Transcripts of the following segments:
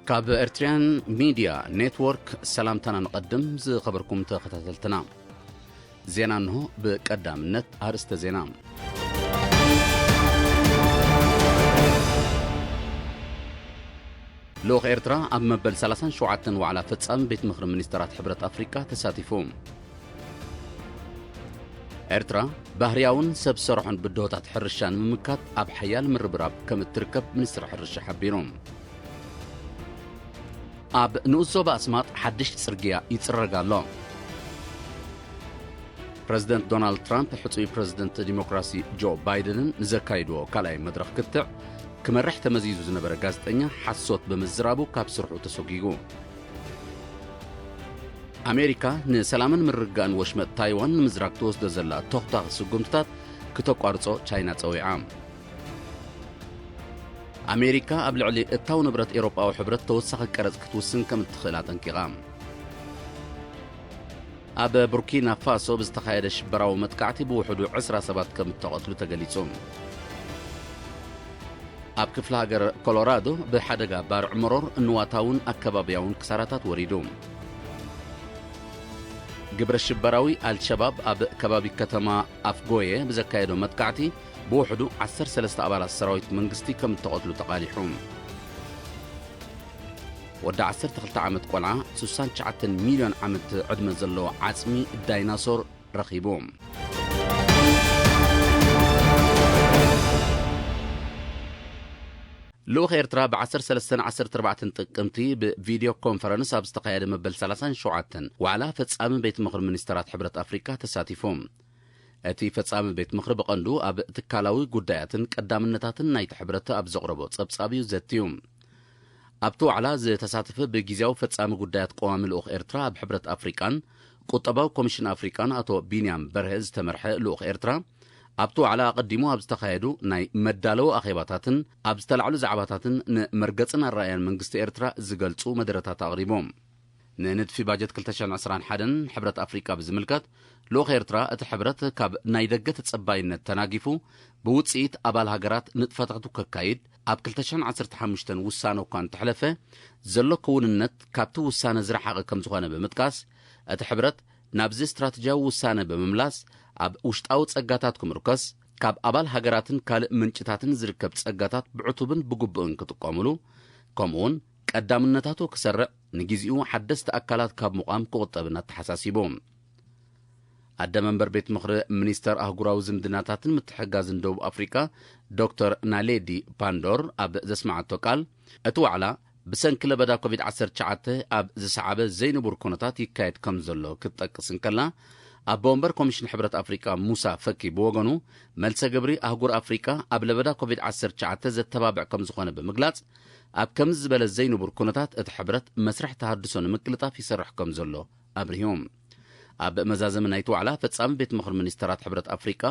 ካብ ኤርትርያን ሚድያ ኔትወርክ ሰላምታና ንቐድም። ዝኸበርኩም ተኸታተልትና፣ ዜና እንሆ። ብቀዳምነት ኣርእስተ ዜና። ልኡኽ ኤርትራ ኣብ መበል ሰላሳን ሸውዓተን ዋዕላ ፈጻሚ ቤት ምኽሪ ሚኒስተራት ሕብረት ኣፍሪቃ ተሳቲፉ። ኤርትራ ባህርያውን ሰብ ሰርሖን ብድሆታት ሕርሻ ንምምካት ኣብ ሓያል ምርብራብ ከም እትርከብ ሚኒስትሪ ሕርሻ ሓቢሩ። ኣብ ንኡስ ዞባ ኣስማጥ ሓድሽ ጽርግያ ይጽረግ ኣሎ። ፕረዚደንት ዶናልድ ትራምፕ ሕጹይ ፕረዚደንት ዲሞክራሲ ጆ ባይደንን ንዘካይድዎ ካልኣይ መድረኽ ክትዕ ክመርሕ ተመዚዙ ዝነበረ ጋዜጠኛ ሓሶት ብምዝራቡ ካብ ስርሑ ተሰጒጉ። ኣሜሪካ ንሰላምን ምርግጋእን ወሽመጥ ታይዋን ንምዝራግ ትወስዶ ዘላ ተኹታኺ ስጉምትታት ክተቋርጾ ቻይና ጸዊዓ። ኣሜሪካ ኣብ ልዕሊ እታው ንብረት ኤውሮጳዊ ሕብረት ተወሳኺ ቀረጽ ክትውስን ከም እትኽእል ኣጠንቂቓ። ኣብ ቡርኪና ፋሶ ብዝተኻየደ ሽበራዊ መጥቃዕቲ ብውሕዱ ዕስራ ሰባት ከም እተቐትሉ ተገሊጹ። ኣብ ክፍለ ሃገር ኮሎራዶ ብሓደጋ ባርዕ መሮር ንዋታውን ኣከባብያውን ክሳራታት ወሪዱ። ግብረ ሽበራዊ ኣልሸባብ ኣብ ከባቢ ከተማ ኣፍጎየ ብዘካየዶ መጥቃዕቲ ብውሕዱ ዓሰርተ ሰለስተ ኣባላት ሰራዊት መንግስቲ ከም እተቐትሉ ተቓሊሑ። ወዲ ዓሰርተ ክልተ ዓመት ቆልዓ ሱሳን ትሽዓተን ሚልዮን ዓመት ዕድመ ዘለዎ ዓጽሚ ዳይናሶር ረኺቡ። ልኡኽ ኤርትራ ብ ዓሰርተ ሰለስተን ዓሰርተ ኣርባዕተን ጥቅምቲ ብቪድዮ ኮንፈረንስ ኣብ ዝተኻየደ መበል ሰላሳን ሸውዓተን ዋዕላ ፈጻሚ ቤት ምኽሪ ሚኒስተራት ሕብረት ኣፍሪቃ ተሳቲፉ። እቲ ፈጻሚ ቤት ምኽሪ ብቐንዱ ኣብ ትካላዊ ጉዳያትን ቀዳምነታትን ናይቲ ሕብረት ኣብ ዘቕረቦ ጸብጻብ እዩ ዘትዩ። ኣብቲ ዋዕላ ዝተሳተፈ ብግዜያዊ ፈጻሚ ጉዳያት ቀዋሚ ልኡኽ ኤርትራ ኣብ ሕብረት ኣፍሪቃን ቁጠባዊ ኮሚሽን ኣፍሪቃን ኣቶ ቢንያም በርሀ ዝተመርሐ ልኡኽ ኤርትራ፣ ኣብቲ ዋዕላ ኣቐዲሙ ኣብ ዝተኻየዱ ናይ መዳለዊ ኣኼባታትን ኣብ ዝተላዕሉ ዛዕባታትን ንመርገጽን ኣረኣእያን መንግስቲ ኤርትራ ዝገልጹ መደረታት ኣቕሪቡ። ንንድፊ ባጀት ክልተ ሽሕን ዕስራን ሓደን ሕብረት ኣፍሪቃ ብዝምልከት፣ ልኡኽ ኤርትራ እቲ ሕብረት ካብ ናይ ደገ ተጸባይነት ተናጊፉ ብውጽኢት ኣባል ሃገራት ንጥፈታቱ ከካይድ ኣብ ክልተ ሽሕን ዓሰርተ ሓሙሽተን ውሳነ እኳ እንተሕለፈ፣ ዘሎ ክውንነት ካብቲ ውሳነ ዝረሓቐ ከም ዝኾነ ብምጥቃስ፣ እቲ ሕብረት ናብዚ ስትራተጂያዊ ውሳነ ብምምላስ ኣብ ውሽጣዊ ጸጋታት ክምርኮስ፣ ካብ ኣባል ሃገራትን ካልእ ምንጭታትን ዝርከብ ጸጋታት ብዕቱብን ብግቡእን ክጥቀሙሉ፣ ከምኡውን ቀዳምነታቱ ክሰርዕ፣ ንግዜኡ ሓደስቲ ኣካላት ካብ ምቋም ክቑጠብን ኣተሓሳሲቡ። ኣደ መንበር ቤት ምኽሪ ሚኒስተር ኣህጉራዊ ዝምድናታትን ምትሕግጋዝን ደቡብ ኣፍሪቃ ዶክተር ናሌዲ ፓንዶር ኣብ ዘስመዓቶ ቃል፣ እቲ ዋዕላ ብሰንኪ ለበዳ ኮቪድ ዓሰርተ ትሽዓተ ኣብ ዝሰዓበ ዘይንቡር ኩነታት ይካየድ ከም ዘሎ ክትጠቅስ እንከላ፣ ኣቦ ወንበር ኮሚሽን ሕብረት ኣፍሪቃ ሙሳ ፈኪ ብወገኑ፣ መልሰ ግብሪ ኣህጉር ኣፍሪቃ ኣብ ለበዳ ኮቪድ ዓሰርተ ትሽዓተ ዘተባብዕ ከም ዝኾነ ብምግላጽ፣ ኣብ ከምዚ ዝበለ ዘይንቡር ኩነታት እቲ ሕብረት መስርሕ ተሃድሶ ንምቅልጣፍ ይሰርሕ ከም ዘሎ ኣብሪሁ። ኣብ መዛዘሚ ናይቲ ዋዕላ፣ ፈጻሚ ቤት ምኽሪ ሚኒስተራት ሕብረት ኣፍሪቃ፣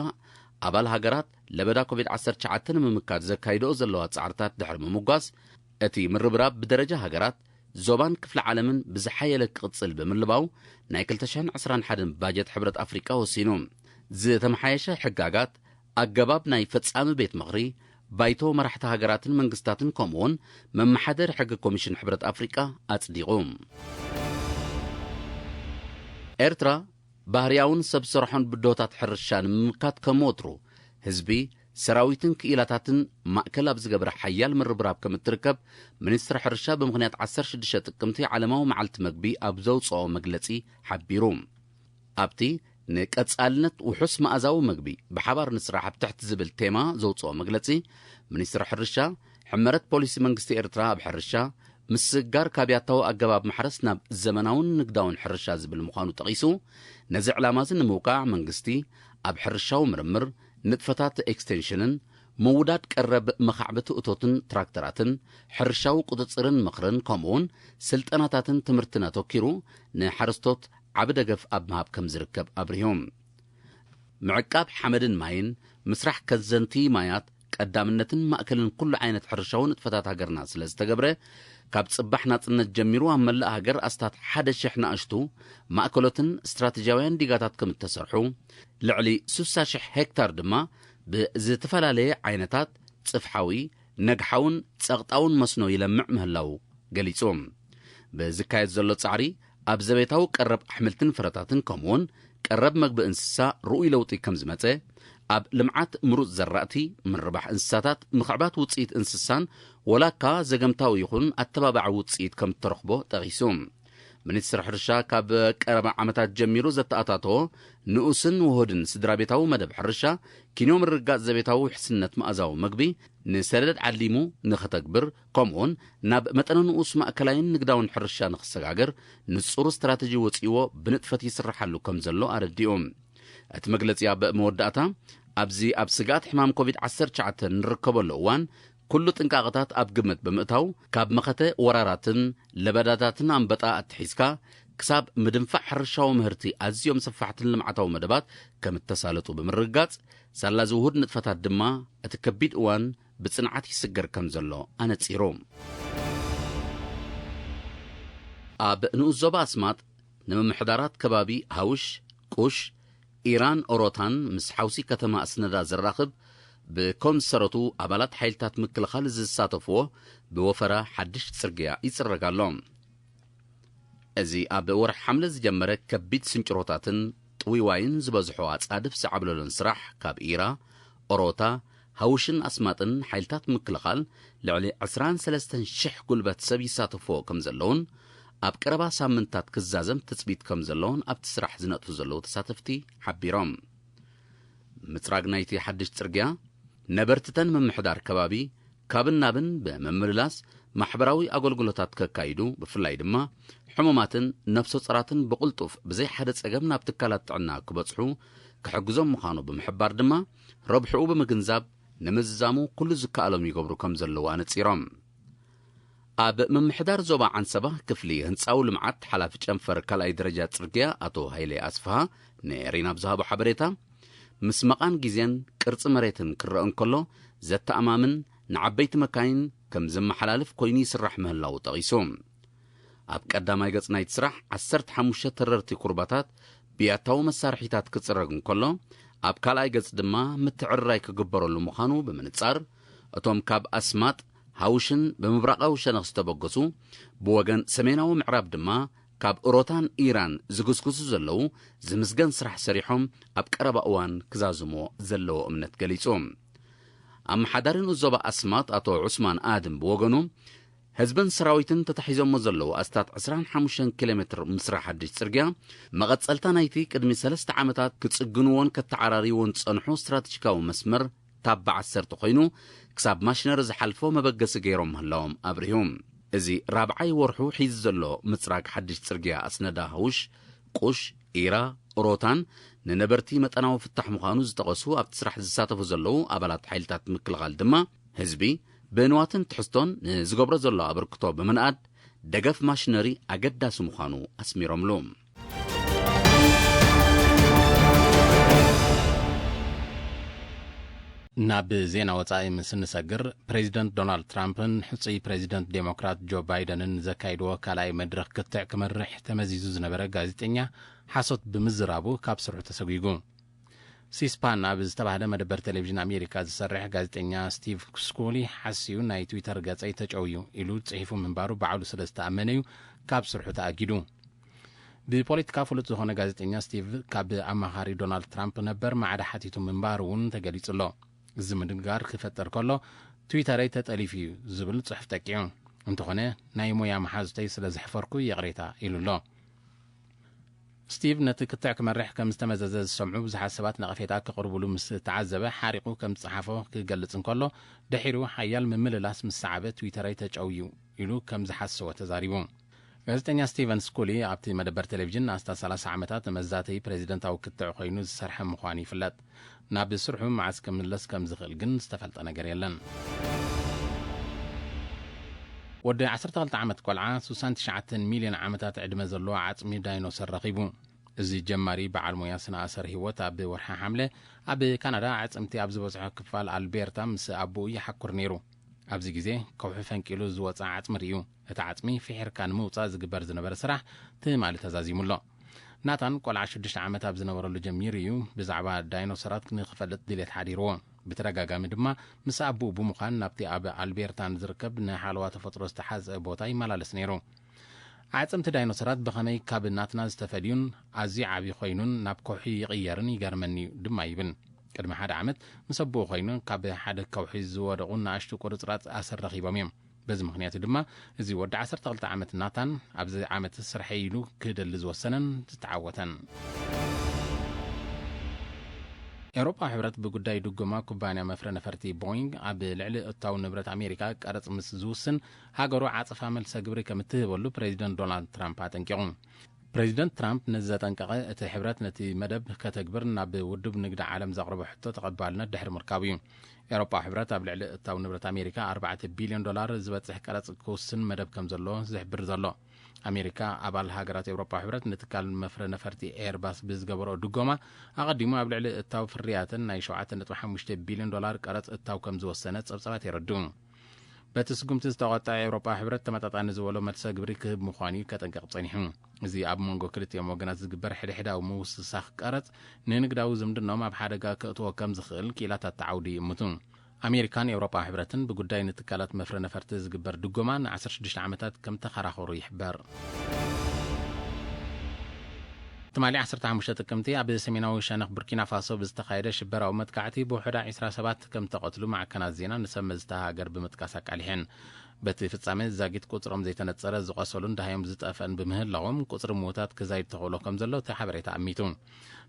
ኣባል ሃገራት ለበዳ ኮቪድ ዓሰርተ ትሽዓተ ንምምካት ዘካይድኦ ዘለዋ ጻዕርታት ድሕሪ ምምጓስ፣ እቲ ምርብራብ ብደረጃ ሃገራት፣ ዞባን ክፍለ ዓለምን ብዝሓየለ ክቕጽል ብምልባው፣ ናይ ክልተ ሽሕን ዕስራን ሓደን ባጀት ሕብረት ኣፍሪቃ ወሲኑ። ዝተመሓየሸ ሕጋጋት፣ ኣገባብ ናይ ፈጻሚ ቤት ምኽሪ፣ ባይቶ መራሕቲ ሃገራትን መንግስታትን፣ ከምኡውን መመሓደሪ ሕጊ ኮሚሽን ሕብረት ኣፍሪቃ ኣጽዲቑ። ኤርትራ ባህርያውን ሰብ ሰርሖን ብድሆታት ሕርሻ ንምምካት ከም ወትሩ ህዝቢ፣ ሰራዊትን ክኢላታትን ማእከል ኣብ ዝገበረ ሓያል ምርብራብ ከም እትርከብ ሚኒስትሪ ሕርሻ ብምኽንያት ዓሰርተ ሽዱሽተ ጥቅምቲ ዓለማዊ መዓልቲ መግቢ ኣብ ዘውጽኦ መግለጺ ሓቢሩ። ኣብቲ ንቀጻልነት ውሑስ መኣዛዊ መግቢ ብሓባር ንስራሕ ኣብ ትሕቲ ዝብል ቴማ ዘውጽኦ መግለጺ፣ ሚኒስትሪ ሕርሻ፣ ሕመረት ፖሊሲ መንግስቲ ኤርትራ ኣብ ሕርሻ፣ ምስግጋር ካብ ያታዊ ኣገባብ ማሕረስ ናብ ዘመናውን ንግዳውን ሕርሻ ዝብል ምዃኑ ጠቒሱ፣ ነዚ ዕላማ እዚ ንምውቃዕ መንግስቲ ኣብ ሕርሻዊ ምርምር፣ ንጥፈታት ኤክስቴንሽንን፣ ምውዳድ ቀረብ መኻዕበቲ እቶትን ትራክተራትን፣ ሕርሻዊ ቁጽጽርን ምኽርን፣ ከምኡውን ስልጠናታትን ትምህርትን ኣተኪሩ ንሓረስቶት ዓቢ ደገፍ ኣብ ምሃብ ከም ዝርከብ ኣብሪሁ። ምዕቃብ ሓመድን ማይን፣ ምስራሕ ከዘንቲ ማያት፣ ቀዳምነትን ማእከልን ኩሉ ዓይነት ሕርሻዊ ንጥፈታት ሃገርና ስለ ዝተገብረ፣ ካብ ጽባሕ ናጽነት ጀሚሩ ኣብ መላእ ሃገር ኣስታት ሓደ ሽሕ ንኣሽቱ ማእከሎትን ስትራተጂያውያን ዲጋታት ከም እተሰርሑ፣ ልዕሊ ስሳ ሽሕ ሄክታር ድማ ብዝተፈላለየ ዓይነታት ጽፍሓዊ፣ ነግሓውን ጸቕጣውን መስኖ ይለምዕ ምህላዉ ገሊጹ። ብዝካየድ ዘሎ ጻዕሪ ኣብ ዘቤታዊ ቀረብ ኣሕምልትን ፍረታትን ከምኡውን ቀረብ መግቢ እንስሳ ርኡይ ለውጢ ከም ዝመጸ፣ ኣብ ልምዓት ምሩጽ ዘራእቲ፣ ምርባሕ እንስሳታት፣ ምኽዕባት ውጽኢት እንስሳን ወላካ ዘገምታዊ ይኹን ኣተባባዒ ውጽኢት ከም እተረኽቦ ጠቒሱ። ሚኒስትሪ ሕርሻ ካብ ቀረባ ዓመታት ጀሚሩ ዘተኣታተዎ ንኡስን ውሁድን ስድራ ቤታዊ መደብ ሕርሻ፣ ኪንዮ ምርግጋጽ ዘቤታዊ ውሕስነት መኣዛዊ መግቢ ንሰደድ ዓሊሙ ንኸተግብር፣ ከምኡውን ናብ መጠነ ንኡስ ማእከላይን ንግዳውን ሕርሻ ንኽሰጋገር ንጹር ስትራተጂ ወጺእዎ ብንጥፈት ይስርሓሉ ከም ዘሎ ኣረዲኡ። እቲ መግለጺ ኣብ መወዳእታ፣ ኣብዚ ኣብ ስግኣት ሕማም ኮቪድ ዓሰርተ ትሽዓተ ንርከበሉ እዋን፣ ኩሉ ጥንቃቐታት ኣብ ግምት ብምእታው፣ ካብ መኸተ ወራራትን ለበዳታትን ኣንበጣ ኣትሒዝካ፣ ክሳብ ምድንፋዕ ሕርሻዊ ምህርቲ ኣዝዮም ሰፋሕትን ልምዓታዊ መደባት ከም እተሳለጡ ብምርግጋጽ፣ ሳላ ዝውሁድ ንጥፈታት ድማ እቲ ከቢድ እዋን ብጽንዓት ይስገር ከም ዘሎ ኣነጺሩ። ኣብ ንኡስ ዞባ ኣስማጥ ንምምሕዳራት ከባቢ ሃውሽ፣ ቁሽ፣ ኢራን ኦሮታን ምስ ሓውሲ ከተማ ኣስነዳ ዘራኽብ ብኮም ዝሰረቱ ኣባላት ሓይልታት ምክልኻል ዝሳተፍዎ ብወፈራ ሓድሽ ጽርግያ ይጽረግ ኣሎ። እዚ ኣብ ወርሒ ሓምለ ዝጀመረ ከቢድ ስንጭሮታትን ጥውይዋይን ዝበዝሖ ኣጻድፍ ዝዓብለሎን ስራሕ ካብ ኢራ፣ ኦሮታ፣ ሃውሽን ኣስማጥን ሓይልታት ምክልኻል ልዕሊ ዕስራን ሰለስተን ሽሕ ጉልበት ሰብ ይሳተፍዎ ከም ዘለውን ኣብ ቀረባ ሳምንታት ክዛዘም ትጽቢት ከም ዘለውን ኣብቲ ስራሕ ዝነጥፉ ዘለዉ ተሳተፍቲ ሓቢሮም። ምጽራግ ናይቲ ሓድሽ ጽርግያ ነበርትተን ምምሕዳር ከባቢ ካብን ናብን ብምምልላስ ማሕበራዊ ኣገልግሎታት ከካይዱ፣ ብፍላይ ድማ ሕሙማትን ነፍሰ ጾራትን ብቕልጡፍ ብዘይ ሓደ ጸገም ናብ ትካላት ጥዕና ክበጽሑ ክሕግዞም ምዃኑ ብምሕባር ድማ፣ ረብሕኡ ብምግንዛብ ንምዝዛሙ ኩሉ ዝከኣሎም ይገብሩ ከም ዘለዉ ኣነጺሮም። ኣብ ምምሕዳር ዞባ ዓንሰባ ክፍሊ ህንጻዊ ልምዓት ሓላፊ ጨንፈር ካልኣይ ደረጃ ጽርግያ ኣቶ ሃይለ ኣስፍሃ ንኤሪና ኣብ ዝሃቦ ሓበሬታ፣ ምስ መቓን ግዜን ቅርጺ መሬትን ክረአ እንከሎ፣ ዘተኣማምን ንዓበይቲ መካይን ከም ዘመሓላልፍ ኮይኑ ይስራሕ ምህላዉ ጠቒሱ። ኣብ ቀዳማይ ገጽ ናይቲ ስራሕ ዓሰርተ ሓሙሽተ ተረርቲ ኩርባታት ብያታዊ መሳርሒታት ክጽረግ እንከሎ፣ ኣብ ካልኣይ ገጽ ድማ ምትዕርራይ ክግበረሉ ምዃኑ ብምንጻር፣ እቶም ካብ ኣስማጥ፣ ሃውሽን ብምብራቓዊ ሸነኽ ዝተበገሱ፣ ብወገን ሰሜናዊ ምዕራብ ድማ ካብ እሮታን ኢራን ዝግስግሱ ዘለዉ ዝምስገን ስራሕ ሰሪሖም ኣብ ቀረባ እዋን ክዛዝሞ ዘለዎ እምነት ገሊጹ። ኣመሓዳሪ ንኡስ ዞባ ኣስማጥ ኣቶ ዑስማን ኣድም ብወገኑ፣ ህዝብን ሰራዊትን ተታሒዞሞ ዘለዉ ኣስታት ዕስራን ሓሙሽተን ኪሎ ሜትር ምስራሕ ሓድሽ ጽርግያ፣ መቐጸልታ ናይቲ ቅድሚ ሰለስተ ዓመታት ክጽግንዎን ከተዓራርይዎን ዝጸንሑ ስትራተጂካዊ መስመር ታባ ዓሰርተ ኮይኑ፣ ክሳብ ማሽነሪ ዝሓልፎ መበገሲ ገይሮም ምህላዎም ኣብሪሁ። እዚ ራብዓይ ወርሑ ሒዙ ዘሎ ምጽራግ ሓድሽ ጽርግያ ኣስነዳ ሃውሽ፣ ቁሽ፣ ኢራ፣ ኦሮታን ንነበርቲ መጠናዊ ፍታሕ ምዃኑ ዝጠቐሱ ኣብቲ ስራሕ ዝሳተፉ ዘለዉ ኣባላት ሓይልታት ምክልኻል ድማ፣ ህዝቢ ብንዋትን ትሕዝቶን ንዝገብሮ ዘሎ ኣበርክቶ ብምንኣድ፣ ደገፍ ማሽነሪ ኣገዳሲ ምዃኑ ኣስሚሮምሉ። ናብ ዜና ወጻኢ ምስ እንሰግር፣ ፕሬዚደንት ዶናልድ ትራምፕን ሕጹይ ፕሬዚደንት ዴሞክራት ጆ ባይደንን ዘካይድዎ ካልኣይ መድረኽ ክትዕ ክመርሕ ተመዚዙ ዝነበረ ጋዜጠኛ ሓሶት ብምዝራቡ ካብ ስርሑ ተሰጒጉ። ሲስፓን ኣብ ዝተባህለ መደበር ቴሌቪዥን ኣሜሪካ ዝሰርሕ ጋዜጠኛ ስቲቭ ስኩሊ ሓስዩ ናይ ትዊተር ገጸይ ተጨውዩ ኢሉ ጽሒፉ ምንባሩ ባዕሉ ስለ ዝተኣመነዩ ካብ ስርሑ ተኣጊዱ። ብፖለቲካ ፍሉጥ ዝኾነ ጋዜጠኛ ስቲቭ ካብ ኣማኻሪ ዶናልድ ትራምፕ ነበር ማዕዳ ሓቲቱ ምንባሩ እውን ተገሊጹ ኣሎ። እዚ ምድንጋር ክፈጠር ከሎ ትዊተረይ ተጠሊፉ እዩ ዝብል ጽሑፍ ጠቂዑ። እንተኾነ ናይ ሞያ መሓዙተይ ስለ ዘሕፈርኩ ይቕሬታ ኢሉ ኣሎ። ስቲቭ ነቲ ክትዕ ክመርሕ ከም ዝተመዘዘ ዝሰምዑ ብዙሓት ሰባት ነቐፌታ ክቕርብሉ ምስ ተዓዘበ ሓሪቑ ከም ዝጸሓፎ ክገልጽ እንከሎ ድሒሩ ሓያል ምምልላስ ምስ ሰዓበ ትዊተረይ ተጨውዩ ኢሉ ከም ዝሓሰወ ተዛሪቡ። ጋዜጠኛ ስቲቨን ስኩሊ ኣብቲ መደበር ቴሌቪዥን ንኣስታት ሰላሳ ዓመታት መዛተዪ ፕሬዚደንታዊ ክትዕ ኮይኑ ዝሰርሐ ምዃኑ ይፍለጥ። ናብ ስርሑ መዓስ ክምለስ ከም ዝኽእል ግን ዝተፈልጠ ነገር የለን። ወዲ ዓሰርተ ክልተ ዓመት ቆልዓ ሱሳን ትሽዓተ ሚልዮን ዓመታት ዕድመ ዘለዎ ዓጽሚ ዳይኖሰር ረኺቡ። እዚ ጀማሪ በዓል ሞያ ስነ ኣሰር ህይወት ኣብ ወርሒ ሓምለ ኣብ ካናዳ ኣዕጽምቲ ኣብ ዝበዝሖ ክፋል ኣልቤርታ ምስ ኣቦኡ ይሓኩር ነይሩ። ኣብዚ ግዜ ከውሒ ፈንቂሉ ዝወጽእ ዓጽሚ ርእዩ። እቲ ዓጽሚ ፍሒርካ ንምውጻእ ዝግበር ዝነበረ ስራሕ ትማሊ ተዛዚሙ ኣሎ። ናታን ቆልዓ ሽዱሽተ ዓመት ኣብ ዝነበረሉ ጀሚሩ እዩ ብዛዕባ ዳይኖሰራት ንኽፈልጥ ድሌት ሓዲርዎ። ብተደጋጋሚ ድማ ምስ ኣቦኡ ብምዃን ናብቲ ኣብ ኣልቤርታ ንዝርከብ ንሓለዋ ተፈጥሮ ዝተሓዝአ ቦታ ይመላለስ ነይሩ። ኣዕጽምቲ ዳይኖሰራት ብኸመይ ካብ ናትና ዝተፈልዩን ኣዝዩ ዓቢ ኮይኑን ናብ ከውሒ ይቕየርን ይገርመኒ እዩ ድማ ይብል። ቅድሚ ሓደ ዓመት ምስ ኣቦኡ ኮይኑ ካብ ሓደ ከውሒ ዝወደቑ ንኣሽቱ ቁርጽራጽ ኣሰር ረኺቦም እዮም። በዚ ምኽንያት ድማ እዚ ወዲ ዓሰርተ ክልተ ዓመት ናታን ኣብዚ ዓመት ስርሐይ ኢሉ ክደሊ ዝወሰነን ዝተዓወተን። ኤውሮጳ ሕብረት ብጉዳይ ድጎማ ኩባንያ መፍረ ነፈርቲ ቦይንግ ኣብ ልዕሊ እታው ንብረት ኣሜሪካ ቀረጽ ምስ ዝውስን፣ ሃገሩ ዓጸፋ መልሰ ግብሪ ከም እትህበሉ ፕሬዚደንት ዶናልድ ትራምፕ ኣጠንቂቑ። ፕሬዚደንት ትራምፕ ነዚ ዘጠንቀቐ፣ እቲ ሕብረት ነቲ መደብ ከተግብር ናብ ውድብ ንግዲ ዓለም ዘቕረቦ ሕቶ ተቐባልነት ድሕሪ ምርካቡ እዩ። ኤውሮጳ ሕብረት ኣብ ልዕሊ እታው ንብረት ኣሜሪካ ኣርባዕተ ቢልዮን ዶላር ዝበጽሕ ቀረጽ ክውስን መደብ ከም ዘሎ ዝሕብር ዘሎ። ኣሜሪካ ኣባል ሃገራት ኤውሮጳ ሕብረት ንትካል መፍረ ነፈርቲ ኤርባስ ብዝገበሮ ድጎማ ኣቐዲሙ ኣብ ልዕሊ እታው ፍርያተን ናይ ሸውዓተ ነጥቢ ሓሙሽተ ቢልዮን ዶላር ቀረጽ እታው ከም ዝወሰነ ጸብጻባት የረድኡ። በቲ ስጉምቲ ዝተቖጥዐ ኤውሮጳ ሕብረት ተመጣጣኒ ዝበሎ መልሰ ግብሪ ክህብ ምዃኑ እዩ ከጠንቅቕ ጸኒሑ። እዚ ኣብ መንጎ ክልቲኦም ወገናት ዝግበር ሕድሕዳዊ ምውስሳኽ ቀረጽ ንንግዳዊ ዝምድናኦም ኣብ ሓደጋ ከእትዎ ከም ዝኽእል ክኢላታት እቲ ዓውዲ ይእምቱ። ኣሜሪካን ኤውሮጳ ሕብረትን ብጉዳይ ንትካላት መፍረ ነፈርቲ ዝግበር ድጎማ ን ዓሰርተ ሽዱሽተ ዓመታት ከም ተኸራኸሩ ይሕበር። ትማሊ ዓሰርተ ሓሙሽተ ጥቅምቲ ኣብ ሰሜናዊ ሸነኽ ቡርኪና ፋሶ ብዝተኻየደ ሽበራዊ መጥቃዕቲ ብውሑዳ ዕስራ ሰባት ከም ተቐትሉ ማዕከናት ዜና ንሰብ መዚ እታ ሃገር ብምጥቃስ ኣቃሊሐን። በቲ ፍጻመ ዛጊት ቁጽሮም ዘይተነጸረ ዝቖሰሉን ደሃዮም ዝጠፍአን ብምህላዎም ቁጽሪ ምዉታት ክዛይድ ተኽእሎ ከም ዘሎ እቲ ሓበሬታ ኣሚቱ።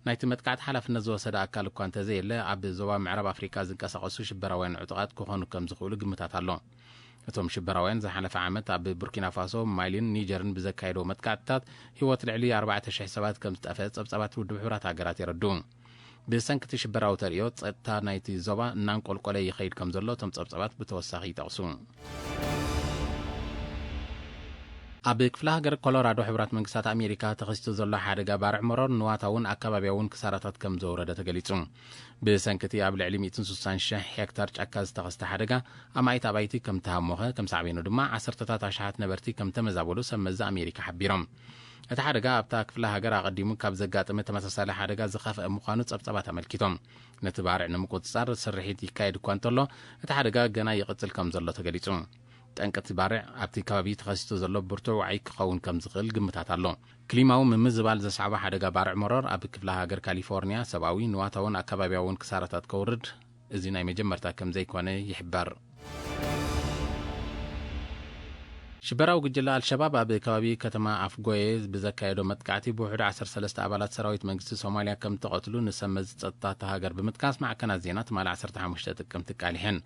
ናይቲ መጥቃዕቲ ሓላፍነት ዝወሰደ ኣካል እኳ እንተዘየለ፣ ኣብ ዞባ ምዕራብ ኣፍሪካ ዝንቀሳቐሱ ሽበራውያን ዕጡቓት ክኾኑ ከም ዝኽእሉ ግምታት ኣሎ። እቶም ሽበራውያን ዝሓለፈ ዓመት ኣብ ቡርኪና ፋሶ፣ ማሊን ኒጀርን ብዘካየድዎ መጥቃዕትታት ህይወት ልዕሊ ኣርባዕተ ሽሕ ሰባት ከም ዝጠፍአ ጸብጻባት ውድብ ሕቡራት ሃገራት የረድኡ። ብሰንኪ እቲ ሽበራዊ ተርእዮ፣ ጸጥታ ናይቲ ዞባ እናንቆልቆለ ይኸይድ ከም ዘሎ እቶም ጸብጻባት ብተወሳኺ ይጠቕሱ። ኣብ ክፍለ ሃገር ኮሎራዶ ሕቡራት መንግስታት ኣሜሪካ ተኸሲቱ ዘሎ ሓደጋ ባርዕ መሮር ንዋታውን ኣከባቢያውን ክሳራታት ከም ዘውረደ ተገሊጹ። ብሰንኪ እቲ ኣብ ልዕሊ ሚእትን ስሳን ሽሕ ሄክታር ጫካ ዝተኸስተ ሓደጋ፣ ኣማኢት ኣባይቲ ከም ተሃሞኸ፣ ከም ሳዕቤኑ ድማ ዓሰርተታት ኣሽሓት ነበርቲ ከም ተመዛበሉ ሰብ መዚ ኣሜሪካ ሓቢሮም። እቲ ሓደጋ ኣብታ ክፍለ ሃገር ኣቐዲሙ ካብ ዘጋጠመ ተመሳሳሊ ሓደጋ ዝኸፍአ ምዃኑ ጸብጻባት ኣመልኪቶም። ነቲ ባርዕ ንምቁጽጻር ስርሒት ይካየድ እኳ እንተሎ፣ እቲ ሓደጋ ገና ይቕጽል ከም ዘሎ ተገሊጹ። ጠንቂ እቲ ባርዕ ኣብቲ ከባቢ ተኸሲቱ ዘሎ ብርቱዕ ዋዒ ክኸውን ከም ዝኽእል ግምታት ኣሎ። ክሊማዊ ምምዝባል ዘስዓቦ ሓደጋ ባርዕ መሮር ኣብ ክፍለ ሃገር ካሊፎርኒያ ሰብኣዊ፣ ንዋታውን ኣከባቢያውን ክሳራታት ከውርድ እዚ ናይ መጀመርታ ከም ዘይኮነ ይሕበር። ሽበራዊ ጉጅለ ኣልሸባብ ኣብ ከባቢ ከተማ ኣፍጎየ ብዘካየዶ መጥቃዕቲ ብውሕዱ ዓሰርተ ሰለስተ ኣባላት ሰራዊት መንግስቲ ሶማልያ ከም ተቐትሉ ንሰብ መዚ ጸጥታ እታ ሃገር ብምጥቃስ ማዕከናት ዜና ትማሊ ዓሰርተ ሓሙሽተ ጥቅምቲ ኣቃሊሐን።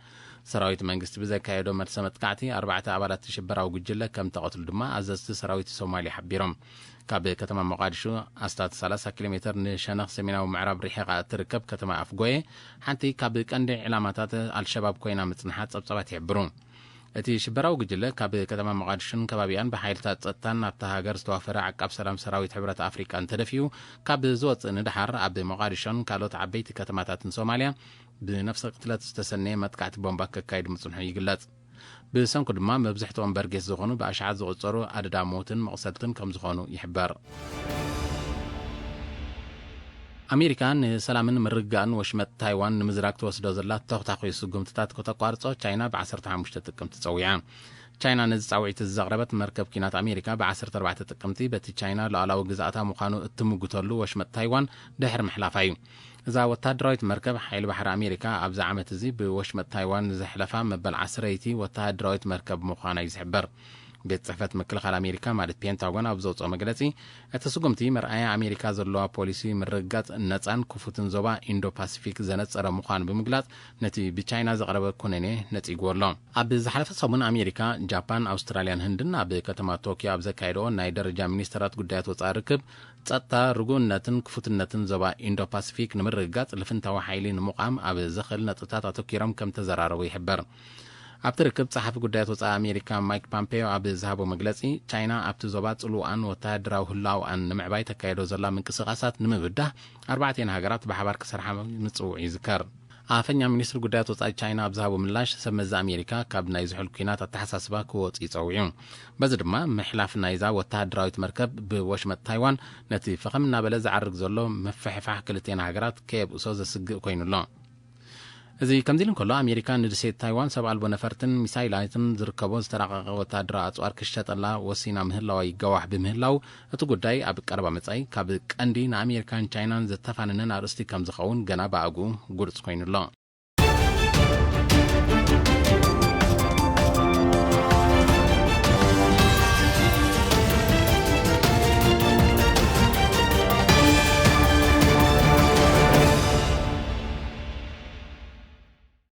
ሰራዊት መንግስቲ ብዘካየዶ መልሰ መጥቃዕቲ ኣርባዕተ ኣባላት ሽበራዊ ጉጅለ ከም ተቐትሉ ድማ ኣዘዝቲ ሰራዊት ሶማልያ ሓቢሮም። ካብ ከተማ ሞቃዲሾ ኣስታት ሰላሳ ኪሎ ሜተር ንሸነኽ ሰሜናዊ ምዕራብ ርሒቓ እትርከብ ከተማ ኣፍጎየ፣ ሓንቲ ካብ ቀንዲ ዕላማታት ኣልሸባብ ኮይና ምጽንሓ ጸብጻባት ይሕብሩ። እቲ ሽበራዊ ጉጅለ ካብ ከተማ ሞቃዲሾን ከባቢኣን ብሓይልታት ጸጥታን ናብታ ሃገር ዝተዋፈረ ዓቃብ ሰላም ሰራዊት ሕብረት ኣፍሪቃን ተደፊኡ ካብ ዝወጽእ ንደሓር፣ ኣብ ሞቃዲሾን ካልኦት ዓበይቲ ከተማታትን ሶማልያ ብነፍሰ ቅትለት ዝተሰነየ መጥቃዕቲ ቦምባ ከካይድ ምጽንሑ ይግለጽ። ብሰንኩ ድማ መብዝሕትኦም በርጌስ ዝኾኑ ብኣሽሓት ዝቑጸሩ ኣደዳ ሞትን መቑሰልትን ከም ዝኾኑ ይሕበር። ኣሜሪካ ንሰላምን ምርግጋእን ወሽመጥ ታይዋን ንምዝራግ ትወስዶ ዘላ ተኹታኹይ ስጉምትታት ከተቋርጾ ቻይና ብ ዓሰርተ ሓሙሽተ ጥቅምቲ ጸዊዓ። ቻይና ነዚ ጻውዒት እዚ ዘቕረበት፣ መርከብ ኲናት ኣሜሪካ ብ ዓሰርተ ኣርባዕተ ጥቅምቲ በቲ ቻይና ሉዓላዊ ግዝኣታ ምዃኑ እትምጉተሉ ወሽመጥ ታይዋን ድሕሪ ምሕላፋ እዩ። እዛ ወተሃደራዊት መርከብ ሓይሊ ባሕሪ ኣሜሪካ ኣብዚ ዓመት እዚ ብወሽመጥ ታይዋን ዘሕለፋ መበል ዓስረይቲ ወተሃደራዊት መርከብ ምዃና እዩ ዝሕበር። ቤት ጽሕፈት ምክልኻል ኣሜሪካ ማለት ፔንታጎን ኣብ ዘውፅኦ መግለፂ፣ እቲ ስጉምቲ መርኣያ ኣሜሪካ ዘለዋ ፖሊሲ ምርግጋፅ ነፃን ክፉትን ዞባ ኢንዶ ፓሲፊክ ዘነፀረ ምዃኑ ብምግላፅ፣ ነቲ ብቻይና ዝቐረበ ኩነኔ ነፂግዎ ኣሎ። ኣብ ዝሓለፈ ሰሙን ኣሜሪካ፣ ጃፓን፣ ኣውስትራልያን ህንድን ኣብ ከተማ ቶኪዮ ኣብ ዘካየደኦ ናይ ደረጃ ሚኒስተራት ጉዳያት ወፃኢ ርክብ፣ ጸጥታ፣ ርጉእነትን ክፉትነትን ዞባ ኢንዶ ፓሲፊክ ንምርግጋጽ ልፍንታዊ ሓይሊ ንምቋም ኣብ ዘኽእል ነጥብታት ኣተኲሮም ከም ተዘራረቡ ይሕበር። ኣብቲ ርክብ፣ ጸሓፊ ጉዳያት ወጻኢ ኣሜሪካ ማይክ ፓምፔዮ ኣብ ዝሃቦ መግለጺ፣ ቻይና ኣብቲ ዞባ ጽልዋኣን ወተሃደራዊ ህላወኣን ንምዕባይ ተካየዶ ዘላ ምንቅስቓሳት ንምብዳህ፣ ኣርባዕቲኤን ሃገራት ብሓባር ክሰርሓ ምጽውዑ ይዝከር። ኣፈኛ ሚኒስትሪ ጉዳያት ወጻኢ ቻይና ኣብ ዝሃቦ ምላሽ፣ ሰብ መዚ ኣሜሪካ ካብ ናይ ዝሑል ኲናት ኣተሓሳስባ ክወጽኡ ጸዊዑ። በዚ ድማ፣ ምሕላፍ ናይዛ ወተሃደራዊት መርከብ ብወሽመጥ ታይዋን፣ ነቲ ፈኸም እናበለ ዝዓርግ ዘሎ ምፍሕፋሕ ክልቲኤን ሃገራት ከየብእሶ ዘስግእ ኮይኑ ኣሎ። እዚ ከምዚ ኢሉ እንከሎ፣ ኣሜሪካ ንደሴት ታይዋን ሰብ ኣልቦ ነፈርትን ሚሳይላትን ዝርከቦ ዝተራቐቐ ወታደራዊ ኣጽዋር ክሸጠላ ወሲና ምህላዋ ይጋዋሕ ብምህላው፣ እቲ ጉዳይ ኣብ ቀረባ መጻኢ ካብ ቀንዲ ንኣሜሪካን ቻይናን ዘተፋንነን ኣርእስቲ ከም ዝኸውን ገና ብኣግኡ ግሉጽ ኮይኑ ኣሎ።